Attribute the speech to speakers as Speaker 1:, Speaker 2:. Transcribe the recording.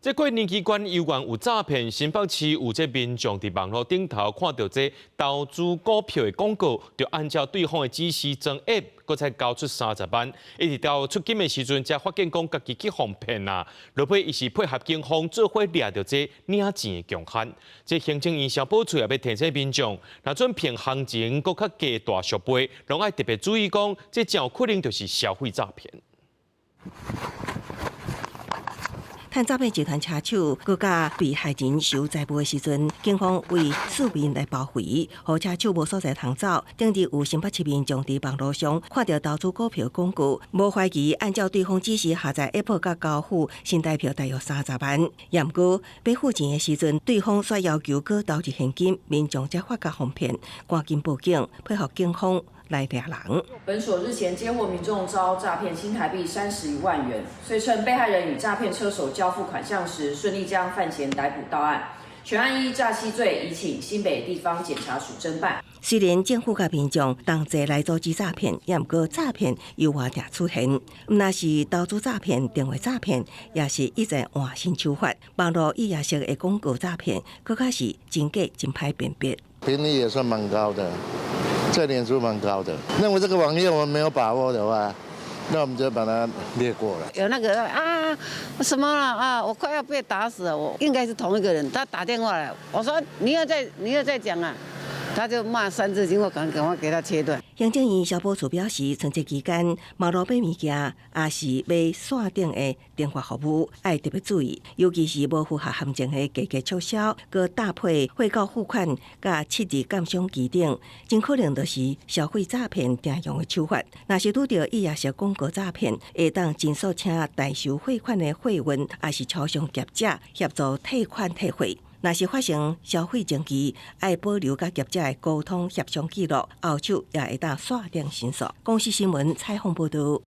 Speaker 1: 這過年期間猶原有詐騙，新北市有這民眾佇網路頂頭看著這投資股票的廣告，就按照對方的指示裝 App，閣才交出三十萬。一直到出警的時陣，才發現講家己去予騙啊！落尾伊是配合警方做伙掠著這領錢的強漢。這行政院消保處也欲提醒民眾，若準騙行情閣較加大數倍，攏愛特別注意講，這誠有可能就是消費詐騙。
Speaker 2: 趁詐騙集團車手閣佮被害人收財物的時陣，警方為市民來包圍，予車手無所在通走。頂日有新北市民眾佇網路上看著投資股票廣告，無懷疑按照對方指示下載 App 佮交付新台票大約三十萬。毋過欲付錢的時陣，對方煞要求閣投入現金，民眾才發覺予騙，趕緊報警，配合警方來掠人。
Speaker 3: 本所日前接獲民眾遭詐騙新台幣31萬元，遂趁被害人與詐騙車手交付款項時，順利將犯嫌逮捕到案。全案依詐欺罪移請新北地方檢察署偵辦。
Speaker 2: 雖然政府佮民眾同齊來阻止詐騙，也毋過詐騙猶原定出現。毋但是投資詐騙、電話詐騙，也是一直換新手法。網路意外式的廣告詐騙，閣較是真假真歹辨別。
Speaker 4: 頻率也算蠻高的。這臉書蠻高的，認為這個網頁我們沒有把握的話，那我們就把它略過了。
Speaker 5: 有那個啊，什麼了啊？我快要被打死了，我應該是同一個人。他打電話來，我說你要再講啊，他就罵三字經，我趕趕快給他切斷。
Speaker 2: 行政院消保處表示，春節期間網路買物件，抑是買線頂的電話服務，愛特別注意，尤其是無符合陷阱的價格促銷，閣搭配匯購付款、佮設置鑑賞期等，真可能就是消費詐騙常用的手法。若是拄著意外式廣告詐騙，會當盡速請代收匯款的貨運，抑是超商業者協助退款退貨。若是發生消費爭議，愛保留佮業者的溝通協商記錄，後手也會當線頂申訴。公視新聞採訪報導。